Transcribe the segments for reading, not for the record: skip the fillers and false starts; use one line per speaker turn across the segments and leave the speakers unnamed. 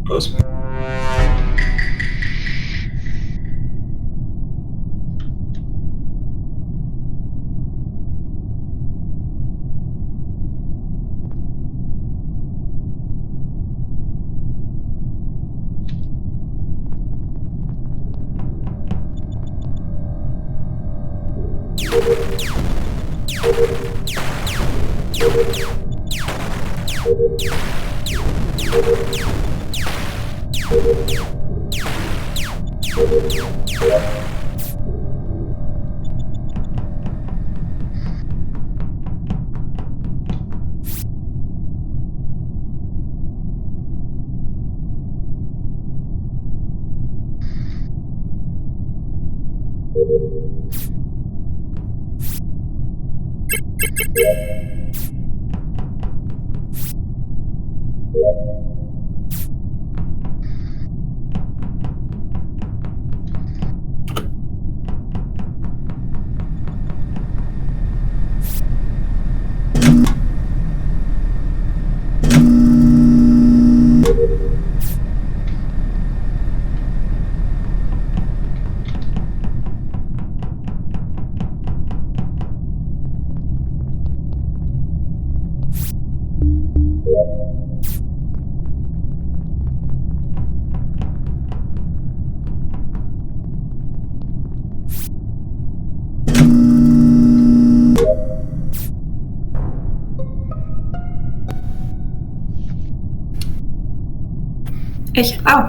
Was?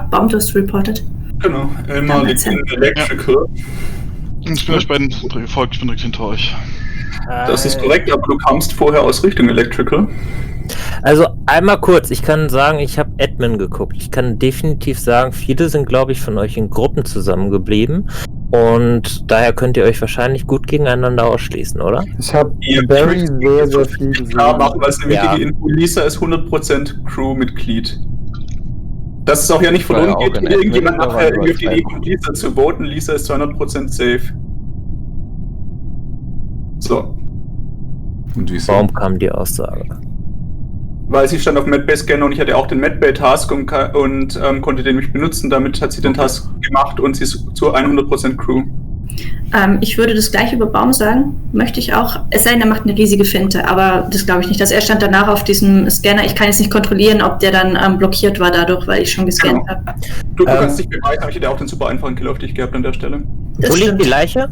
Baumdurst reported.
Genau, Elmar liegt in Electrical.
Ich bin euch beiden gefolgt, ich bin direkt hinter euch.
Das ist korrekt, aber du kamst vorher aus Richtung Electrical.
Also einmal kurz, ich kann sagen, ich habe Admin geguckt. Ich kann definitiv sagen, viele sind, glaube ich, von euch in Gruppen zusammengeblieben. Und daher könnt ihr euch wahrscheinlich gut gegeneinander ausschließen, oder?
Ich habe Barry sehr, sehr viel gesehen.
Klar machen, weil es eine wichtige Info. Lisa ist 100% Crewmitglied. Dass es auch ja nicht verloren geht, irgendjemand nachher irgendwie auf die Idee kommt, Lisa zu voten. Lisa ist 200% safe. So.
Und wieso?
Warum kam die Aussage?
Weil sie stand auf Medbay-Scanner und ich hatte auch den Medbay-Task und konnte den nicht benutzen. Damit hat sie den Task gemacht und sie ist zu 100% Crew.
Ich würde das gleiche über Baum sagen, möchte ich auch. Es sei denn, er macht eine riesige Finte, aber das glaube ich nicht. Also er stand danach auf diesem Scanner. Ich kann jetzt nicht kontrollieren, ob der dann blockiert war dadurch, weil ich schon gescannt habe.
Du kannst dich beweisen, aber ich hätte auch den super einfachen Kill auf dich gehabt an der Stelle.
Wo liegt die Leiche?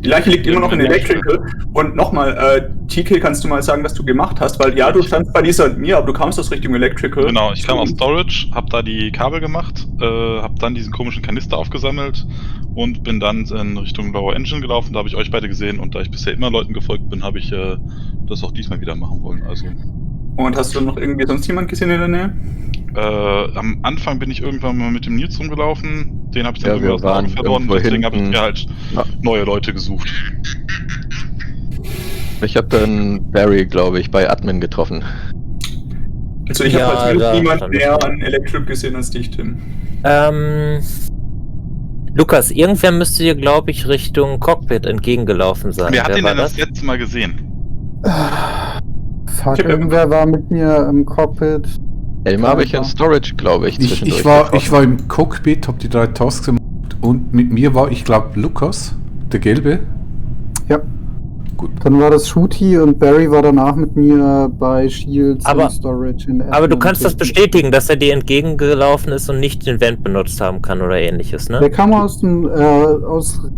Die Leiche liegt immer noch in Electrical. Und nochmal, TK, kannst du mal sagen, was du gemacht hast? Weil ja, du standst bei Lisa und mir, aber du kamst aus Richtung Electrical.
Genau, ich kam aus Storage, hab da die Kabel gemacht, hab dann diesen komischen Kanister aufgesammelt und bin dann in Richtung Lower Engine gelaufen. Da habe ich euch beide gesehen und da ich bisher immer Leuten gefolgt bin, habe ich das auch diesmal wieder machen wollen. Also.
Und hast du noch irgendwie sonst jemand gesehen in der Nähe?
Am Anfang bin ich irgendwann mal mit dem Nils rumgelaufen. Den habe ich dann irgendwie aus den Augen verloren. Deswegen habe ich mir halt neue Leute gesucht.
Ich habe dann Barry, glaube ich, bei Admin getroffen.
Also ich habe halt niemand näher an Electric gesehen als dich, Tim.
Lukas, irgendwer müsste dir, glaube ich, Richtung Cockpit entgegengelaufen sein.
Wer hat den denn das letzte Mal gesehen?
Fuck, irgendwer war mit mir im Cockpit.
Elmar habe ich in Storage, glaube ich.
Ich war im Cockpit, habe die 3 Tasks gemacht und mit mir war, ich glaube, Lukas, der Gelbe.
Ja. Gut. Dann war das Shooty und Barry war danach mit mir bei Shields und Storage in der.
Aber du kannst das bestätigen, dass er dir entgegengelaufen ist und nicht den Vent benutzt haben kann oder ähnliches, ne?
Der kam aus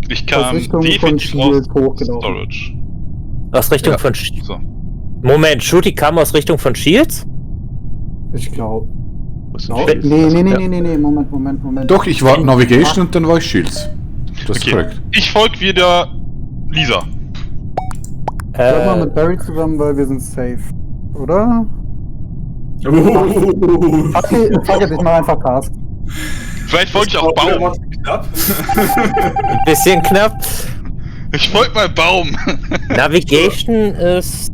Richtung von Shield hochgelaufen.
Storage.
Aus Richtung von Shields? So. Moment, Shooty kam aus Richtung von Shields?
Ich glaube. Nee, Moment.
Doch, ich war Navigation und dann war ich Shields. Das ist korrekt.
Ich folge wieder Lisa.
Bleib mal mit Barry zusammen, weil wir sind safe. Oder? Fuck it, ich mach einfach Task.
Vielleicht folge ich auch Baum.
Ein bisschen knapp.
Ich folge mal Baum.
Navigation ist...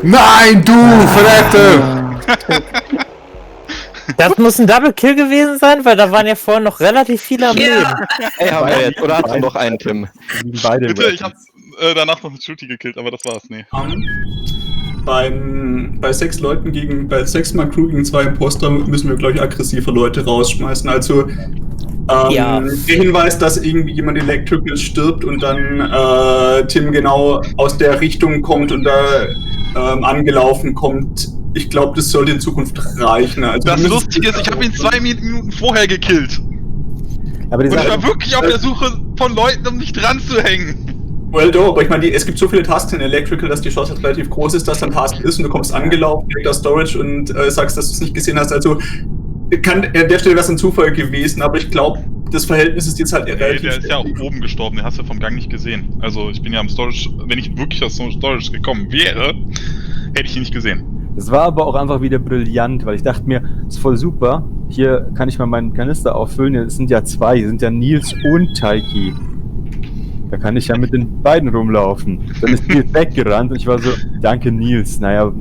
Nein, du Verräter!
Das muss ein Double Kill gewesen sein, weil da waren ja vorhin noch relativ viele am Leben.
Ey, haben wir jetzt, oder hast du noch einen, Tim?
Beide
Bitte, ich hab danach noch einen Shooty gekillt, aber das war's, nee.
Bei 6 Leuten bei 6 Mal Crew gegen 2 Imposter müssen wir, glaube ich, aggressive Leute rausschmeißen. Also der Hinweis, dass irgendwie jemand Electrical stirbt und dann Tim genau aus der Richtung kommt und da angelaufen kommt, ich glaube, das sollte in Zukunft reichen. Also
das Lustige ist, ich habe ihn 2 Minuten vorher gekillt.
Aber
und ich war wirklich auf der Suche von Leuten, um nicht dran zu hängen.
Well, doch, aber ich meine, es gibt so viele Tasks in Electrical, dass die Chance relativ groß ist, dass dann Task ist und du kommst angelaufen, direkt aus Storage und sagst, dass du es nicht gesehen hast. Also an der Stelle wäre es ein Zufall gewesen, aber ich glaube, das Verhältnis ist jetzt halt relativ...
Der ist ja auch oben gestorben, den hast du vom Gang nicht gesehen. Also ich bin ja am Storage, wenn ich wirklich aus Storage gekommen wäre, hätte ich ihn nicht gesehen.
Das war aber auch einfach wieder brillant, weil ich dachte mir, das ist voll super, hier kann ich mal meinen Kanister auffüllen, es sind ja 2, es sind ja Nils und Taiki. Da kann ich ja mit den beiden rumlaufen. Dann ist Nils weggerannt und ich war so, danke Nils, naja,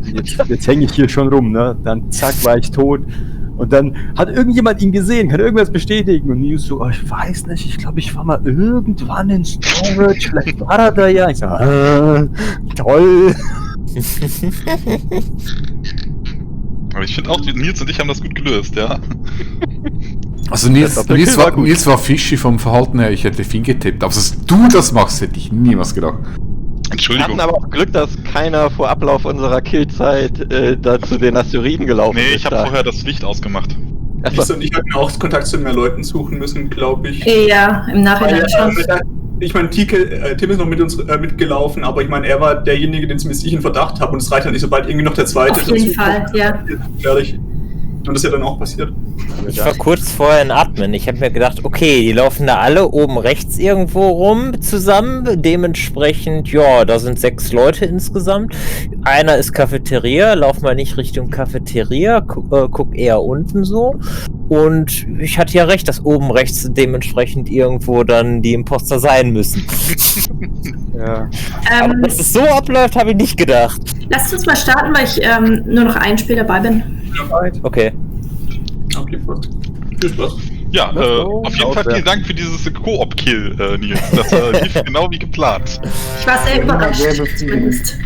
jetzt hänge ich hier schon rum, ne? Dann zack, war ich tot. Und dann hat irgendjemand ihn gesehen, kann irgendwas bestätigen. Und Nils so, oh, ich weiß nicht, ich glaube, ich war mal irgendwann in Storage, vielleicht war er da ja. Ich so, toll.
Aber ich finde auch, Nils und ich haben das gut gelöst, ja.
Also Nils war fishy vom Verhalten her, ich hätte Finn getippt. Aber dass du das machst, hätte ich niemals gedacht.
Entschuldigung.
Wir hatten aber auch Glück, dass keiner vor Ablauf unserer Killzeit da zu den Asteroiden gelaufen ist.
Nee, ich habe vorher das Licht ausgemacht.
Und ich hätte auch Kontakt zu mehr Leuten suchen müssen, glaube ich.
Ja, im Nachhinein schon.
Ich meine, Tim ist noch mit uns mitgelaufen, aber ich meine, er war derjenige, den ich in Verdacht habe und es reicht halt nicht, sobald irgendwie noch der Zweite...
Auf jeden Fall, ja.
Fertig. Und das ist ja dann auch passiert.
Ich war kurz vorher in Admin. Ich habe mir gedacht, okay, die laufen da alle oben rechts irgendwo rum zusammen. Dementsprechend, ja, da sind 6 Leute insgesamt. Einer ist Cafeteria, lauf mal nicht Richtung Cafeteria, guck eher unten so. Und ich hatte ja recht, dass oben rechts dementsprechend irgendwo dann die Imposter sein müssen.
Ja.
Aber dass es so abläuft, habe ich nicht gedacht.
Lasst uns mal starten, weil ich nur noch ein Spiel dabei bin.
Okay.
Okay, passt. Viel Spaß.
Ja, auf jeden Fall vielen Dank für dieses Koop-Kill, Nils. Das lief genau wie geplant.
Ich war sehr überrascht.
Sehr befriedigend.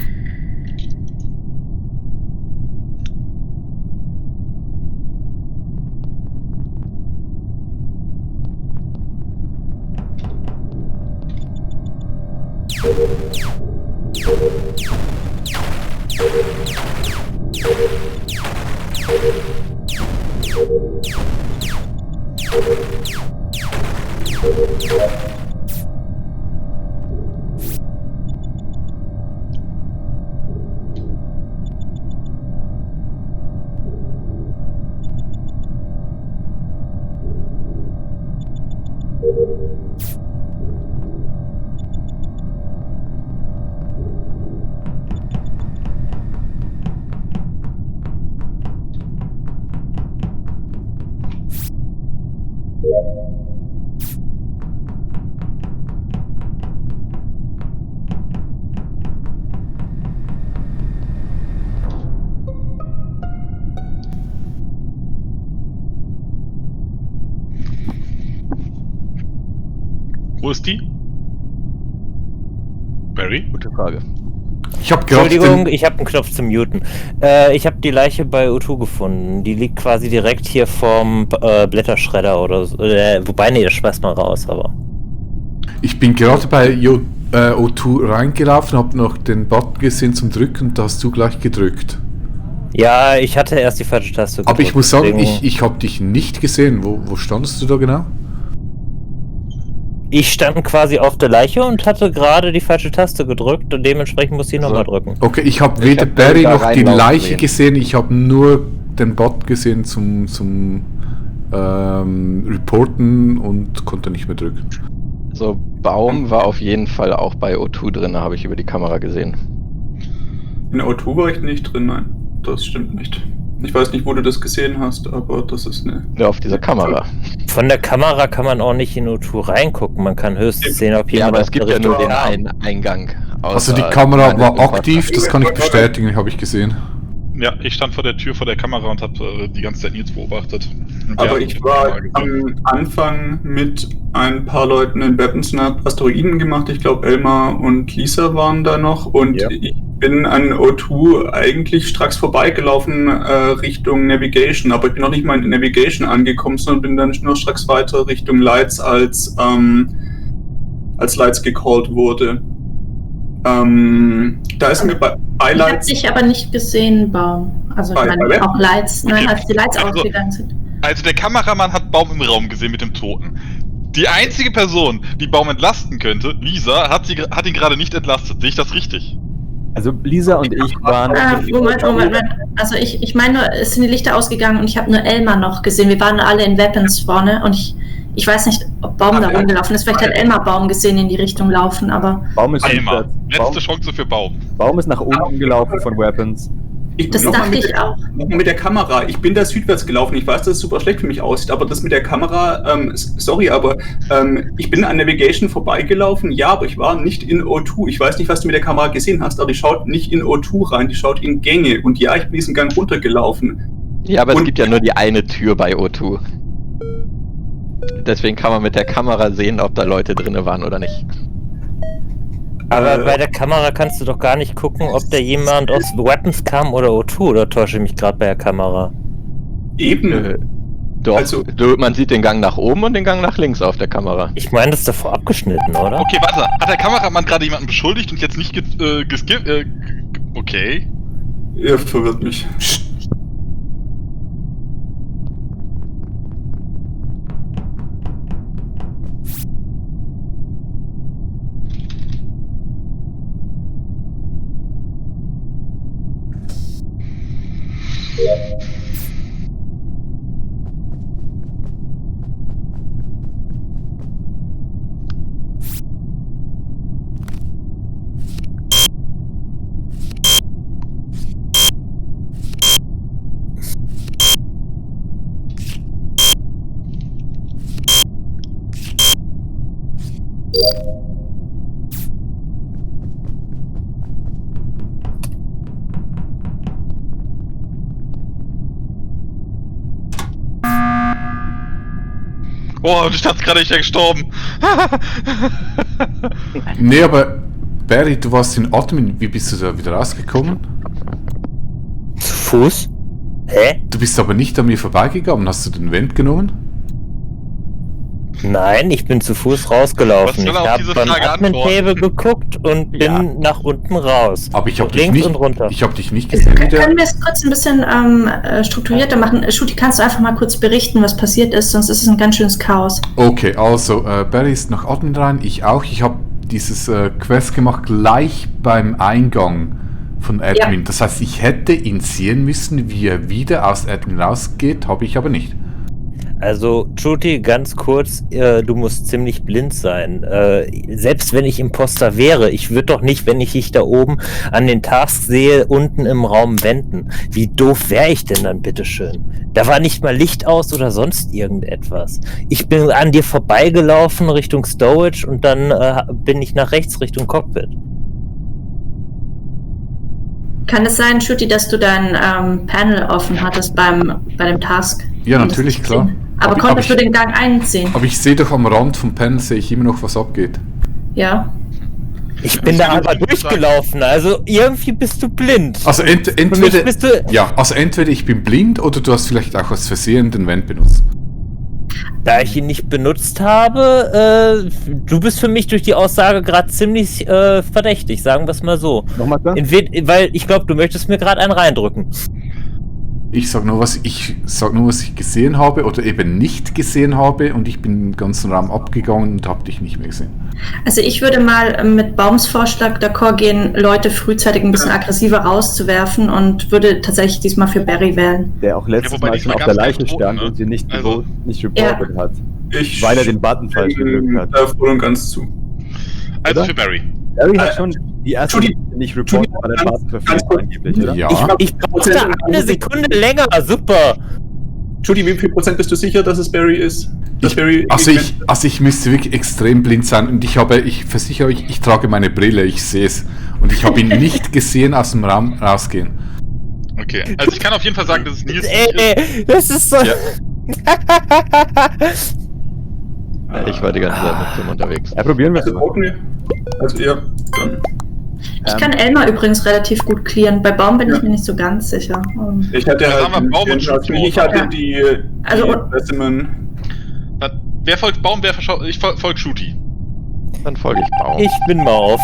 Wo ist die? Barry?
Gute Frage.
Ich habe gerade
Entschuldigung, ich habe einen Knopf zum Muten. Ich habe die Leiche bei O2 gefunden. Die liegt quasi direkt hier vorm Blätterschredder oder so. Wobei, nee, das schmeißt mal raus, aber.
Ich bin gerade bei O2 reingelaufen, habe noch den Button gesehen zum Drücken und da hast du gleich gedrückt.
Ja, ich hatte erst die falsche Taste gedrückt.
Aber ich muss sagen,
deswegen-
ich habe dich nicht gesehen. Wo standest du da genau?
Ich stand quasi auf der Leiche und hatte gerade die falsche Taste gedrückt und dementsprechend musste ich nochmal drücken.
Okay, ich habe
Ich
weder
hab
Barry
da
noch die
reinlaufen
Leiche
sehen.
gesehen, ich habe nur den Bot gesehen zum Reporten und konnte nicht mehr drücken.
So, Baum war auf jeden Fall auch bei O2 drin, habe ich über die Kamera gesehen.
In O2 war ich nicht drin, nein. Das stimmt nicht. Ich weiß nicht, wo du das gesehen hast, aber das ist eine...
Ja, auf dieser Kamera.
Von der Kamera kann man auch nicht in O2 reingucken. Man kann höchstens sehen, ob
Ja,
jemand
aber
auf
es gibt
der
ja nur
Richtung-
den einen Eingang.
Also die
Außer-
Kamera
Nein,
war
das
aktiv, das kann ich bestätigen, habe ich gesehen.
Ja, ich stand vor der Tür, vor der Kamera und habe die ganze Zeit Nils beobachtet. Und
Aber
ja,
ich war am Anfang mit ein paar Leuten in Weaponsnap Asteroiden gemacht. Ich glaube, Elmar und Lisa waren da noch. Und
Ja.
ich bin an O2 eigentlich stracks vorbeigelaufen Richtung Navigation. Aber ich bin noch nicht mal in Navigation angekommen, sondern bin dann nur stracks weiter Richtung Lights, als Lights gecallt wurde. Da ist mir bei
Ich habe
Lights...
dich aber nicht gesehen, Baum. Also ich
Bei
meine auch Lights. Nein,
Okay.
als die Lights
Also-
ausgegangen sind.
Also der Kameramann hat Baum im Raum gesehen mit dem Toten. Die einzige Person, die Baum entlasten könnte, Lisa, hat ihn gerade nicht entlastet. Sehe ich das richtig?
Also Lisa und ich waren.
Moment. Also ich meine nur, es sind die Lichter ausgegangen und ich habe nur Elmar noch gesehen. Wir waren alle in Weapons vorne und ich weiß nicht, ob Baum da
ja.
rumgelaufen ist. Vielleicht hat Elmar Baum gesehen in die Richtung laufen, aber
Baum ist,
Einmal.
Baum,
Letzte Chance für Baum.
Baum ist nach unten gelaufen von Weapons.
das
Nochmal
dachte
mit
ich auch.
Nochmal mit der Kamera. Ich bin da südwärts gelaufen. Ich weiß, dass es super schlecht für mich aussieht, aber das mit der Kamera, sorry, aber ich bin an Navigation vorbeigelaufen. Ja, aber ich war nicht in O2. Ich weiß nicht, was du mit der Kamera gesehen hast, aber die schaut nicht in O2 rein, die schaut in Gänge. Und ja, ich bin diesen Gang runtergelaufen.
Ja, aber es
Und-
gibt ja nur die eine Tür bei O2. Deswegen kann man mit der Kamera sehen, ob da Leute drin waren oder nicht.
Aber bei der Kamera kannst du doch gar nicht gucken, ob da jemand aus Weapons kam oder O2, oder täusche ich mich gerade bei der Kamera?
Eben.
Doch,
Also-
man sieht den Gang nach oben und den Gang nach links auf der Kamera.
Ich meine, das ist davor abgeschnitten, oder?
Okay, warte. Hat der Kameramann gerade jemanden beschuldigt und jetzt nicht geskippt? Okay.
Ihr verwirrt mich.
Oh, ich dachte gerade, ich wäre gestorben.
Nee, aber Barry, du warst in Admin. Wie bist du da wieder rausgekommen?
Zu Fuß? Hä?
Du bist aber nicht an mir vorbeigegangen. Hast du den Vent genommen?
Nein, ich bin zu Fuß rausgelaufen.
Was
Ich
soll auf
habe
diese
beim
Frage
Admin-Table geguckt und bin nach unten raus.
Aber ich habe dich
Links
nicht.
und runter.
Ich habe dich nicht gesehen.
Können wir es kurz ein bisschen strukturierter machen? Shuti, kannst du einfach mal kurz berichten, was passiert ist? Sonst ist es ein ganz schönes Chaos.
Okay, also Barry ist nach Admin rein, ich auch. Ich habe dieses Quest gemacht gleich beim Eingang von Admin.
Ja.
Das heißt, ich hätte ihn sehen müssen, wie er wieder aus Admin rausgeht, habe ich aber nicht.
Also, Chuti, ganz kurz, du musst ziemlich blind sein. Selbst wenn ich Imposter wäre, ich würde doch nicht, wenn ich dich da oben an den Tasks sehe, unten im Raum wenden. Wie doof wäre ich denn dann, bitteschön? Da war nicht mal Licht aus oder sonst irgendetwas. Ich bin an dir vorbeigelaufen Richtung Storage und dann bin ich nach rechts Richtung Cockpit.
Kann es sein, Shuti, dass du dein Panel offen hattest bei dem Task?
Ja, natürlich, klar.
Aber konntest du den Gang einsehen?
Aber ich sehe doch am Rand vom Panel, sehe ich immer noch, was abgeht.
Ja.
Ich bin da aber durchgelaufen, also irgendwie bist du blind.
Also entweder, also entweder ich bin blind oder du hast vielleicht auch aus Versehen den Vent benutzt.
Da ich ihn nicht benutzt habe, du bist für mich durch die Aussage gerade ziemlich verdächtig, sagen wir es mal so.
Nochmal klar?
Weil ich glaube, du möchtest mir gerade einen reindrücken.
Ich sag nur, was ich gesehen habe oder eben nicht gesehen habe und ich bin den ganzen Raum abgegangen und habe dich nicht mehr gesehen.
Also ich würde mal mit Baums Vorschlag d'accord gehen, Leute frühzeitig ein bisschen aggressiver rauszuwerfen und würde tatsächlich diesmal für Barry wählen.
Der auch letztes Mal schon auf der Leiche stand und sie nicht reportet hat. Weil er den Button falsch gedrückt hat.
Voll und ganz zu.
Also
Oder?
für Barry.
Barry hat schon die erste nicht reportet, weil der Button verfehlt angeblich, oder?
Ja.
Ich brauchte eine Sekunde länger, super.
Judy, wie viel Prozent bist du sicher, dass es Barry ist?
Ich müsste wirklich extrem blind sein und ich versichere euch, ich trage meine Brille, ich sehe es. Und ich habe ihn nicht gesehen aus dem Raum rausgehen.
Okay, also ich kann auf jeden Fall sagen, dass es Nils ist.
Das ist so...
Ja.
Ja, ich war die ganze Zeit mit dem unterwegs.
Ja, probieren wir es mal.
Also ja, dann.
Ich kann Elmar übrigens relativ gut clearen. Bei Baum bin ich mir nicht so ganz sicher.
Ich hatte
Ja, haben wir Baum und Schuh.
ich hatte die
Also-
Specimen.
Wer folgt Baum, ich folge Shooty.
Dann folge ich Baum.
Ich bin mal auf.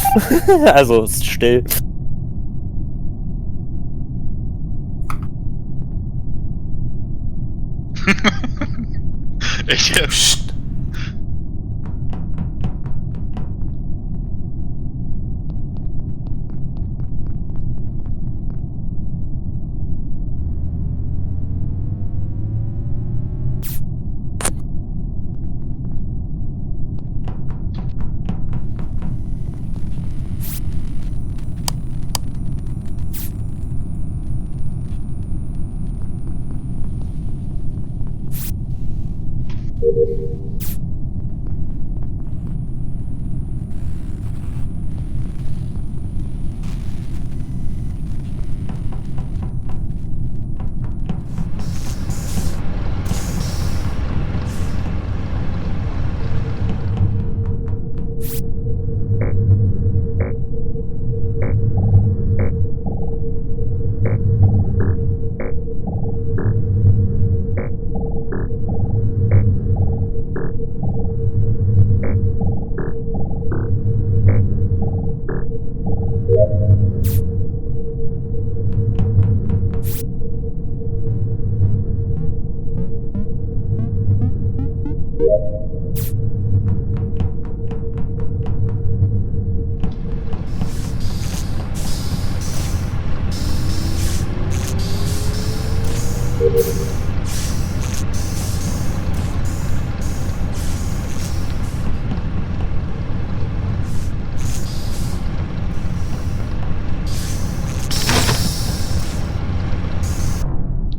Also, ist still.
Echt jetzt?
Psst.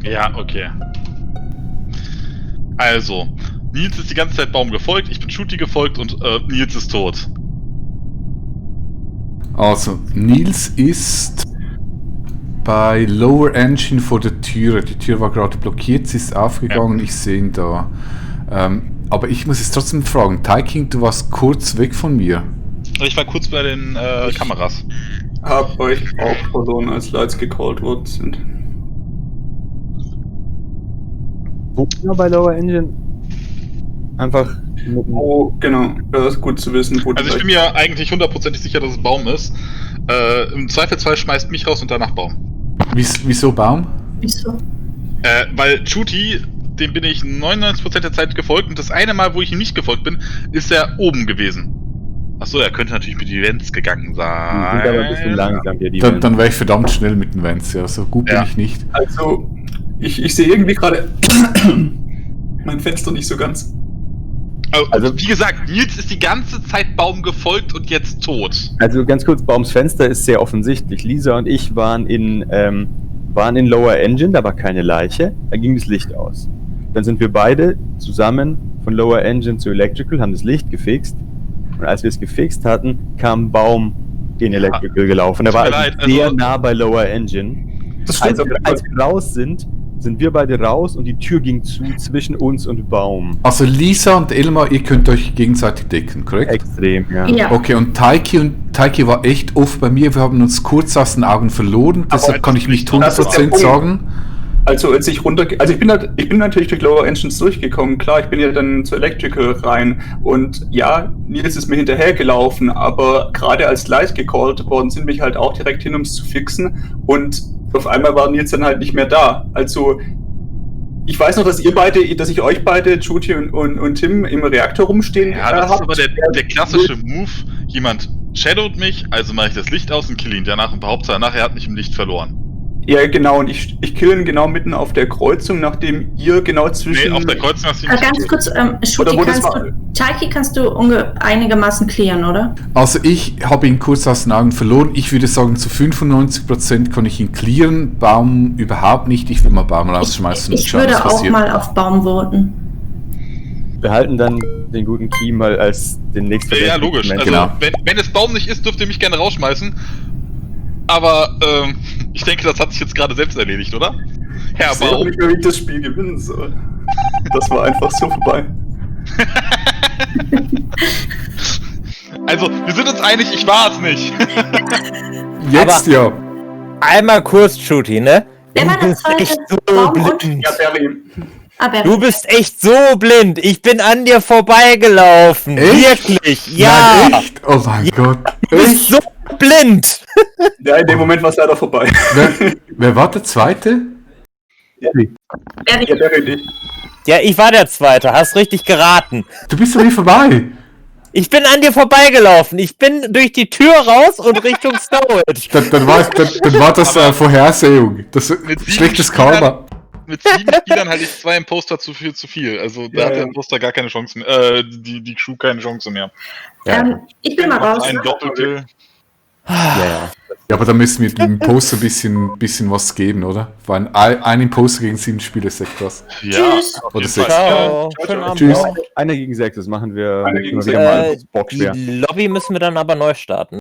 Ja, okay. Also, Nils ist die ganze Zeit Baum gefolgt, ich bin Shooty gefolgt und Nils ist tot.
Also, Nils ist bei Lower Engine vor der Türe. Die Tür war gerade blockiert, sie ist aufgegangen, ich sehe ihn da. Aber ich muss jetzt trotzdem fragen, Taiking, du warst kurz weg von mir.
Ich war kurz bei den Kameras.
Hab euch auch verloren, als Lights gecallt worden sind.
Wo sind wir bei Lower Engine? Einfach.
Oh, genau. Das ist gut zu wissen. Wo
Also ich bin mir eigentlich hundertprozentig sicher, dass es Baum ist. Im Zweifelsfall schmeißt mich raus und danach Baum.
Wieso Baum?
Wieso?
Weil Shooty, dem bin ich 99% der Zeit gefolgt und das eine Mal, wo ich ihm nicht gefolgt bin, ist er oben gewesen. Achso, er könnte natürlich mit Events gegangen sein.
Die sind aber ein bisschen langsam hier, die
Dann wäre ich verdammt schnell mit den Vents, ja. So gut bin ich nicht.
Also, ich sehe irgendwie gerade mein Fenster nicht so ganz.
Also, wie gesagt, Nils ist die ganze Zeit Baum gefolgt und jetzt tot.
Also ganz kurz, Baums Fenster ist sehr offensichtlich. Lisa und ich waren in Lower Engine, da war keine Leiche, da ging das Licht aus. Dann sind wir beide zusammen von Lower Engine zu Electrical, haben das Licht gefixt. Und als wir es gefixt hatten, kam Baum in Electrical gelaufen. Er war sehr nah bei Lower Engine.
Das stimmt.
Als wir raus sind wir beide raus und die Tür ging zu zwischen uns und Baum.
Also Lisa und Elmar, ihr könnt euch gegenseitig decken, korrekt?
Extrem, ja.
Ja.
Okay, und Taiki war echt oft bei mir. Wir haben uns kurz aus den Augen verloren. Deshalb kann ich nicht 100% sagen.
Also als ich ich bin natürlich durch Lower Engines durchgekommen, klar, ich bin ja dann zu Electrical rein und ja, Nils ist mir hinterhergelaufen, aber gerade als Light gecallt worden sind, bin ich halt auch direkt hin, um es zu fixen und auf einmal war Nils dann halt nicht mehr da. Also ich weiß noch, dass ich euch beide, Shooty und Tim, im Reaktor rumstehen
das ist aber der klassische Move, jemand shadowt mich, also mache ich das Licht aus und kill ihn danach und behaupte danach, er hat mich im Licht verloren.
Ja, genau, und ich kill ihn genau mitten auf der Kreuzung, nachdem ihr genau zwischen...
Nee, auf der Kreuzung hast du
Aber ganz kurz, Shooty, Taiki kannst du einigermaßen clearen, oder?
Also ich habe ihn kurz aus den Augen verloren. Ich würde sagen, zu 95% kann ich ihn clearen. Baum überhaupt nicht. Ich will mal Baum rausschmeißen.
Ich würde auch mal auf Baum voten.
Wir halten dann den guten Key mal als den nächsten...
Ja, logisch. Also,
genau.
wenn es Baum nicht ist, dürft ihr mich gerne rausschmeißen. Aber ich denke, das hat sich jetzt gerade selbst erledigt, oder? Herr
Ich sehe
Baum.
nicht mehr, wie ich das Spiel gewinnen soll. Das war einfach so vorbei.
Also, wir sind uns einig, ich war es nicht.
Jetzt ja.
Einmal kurz, Shooty, ne?
Wer war
Du
der
bist
zweite?
echt so
Baum und?
blind.
Ja, Barry.
Barry.
Du bist echt so blind. Ich bin an dir vorbeigelaufen.
Echt?
Wirklich. Ja.
Nein, echt? Oh mein Gott.
Du bist so blind.
Ja, in dem Moment war es leider vorbei.
Wer war der Zweite?
Barry.
Ja, Barry und ich.
Ja, ich war der Zweite. Hast richtig geraten.
Du bist doch nicht vorbei.
Ich bin an dir vorbeigelaufen. Ich bin durch die Tür raus und Richtung Storage.
Dann war das Vorhersehung. Das
Mit sieben
schlechtes
Spielern-
Karma.
Mit 7 Spielern halte ich 2 Imposter zu viel. Also da hat der Imposter gar keine Chance mehr. Die Crew keine Chance mehr.
Ich bin mal raus.
Ein Doppelkill.
Ja, aber da müssen wir dem Imposter ein bisschen was geben, oder? Weil ein Imposter gegen 7 Spieler ist echt was.
Ja,
Tschüss.
auf
Oder
jeden
6.
Fall.
Ciao. Schönen Abend
Tschüss.
noch.
Einer gegen 6, das machen wir
Einer gegen
immer
sechs.
wieder mal. Das ist
Die
bockschwer.
Lobby müssen wir dann aber neu starten.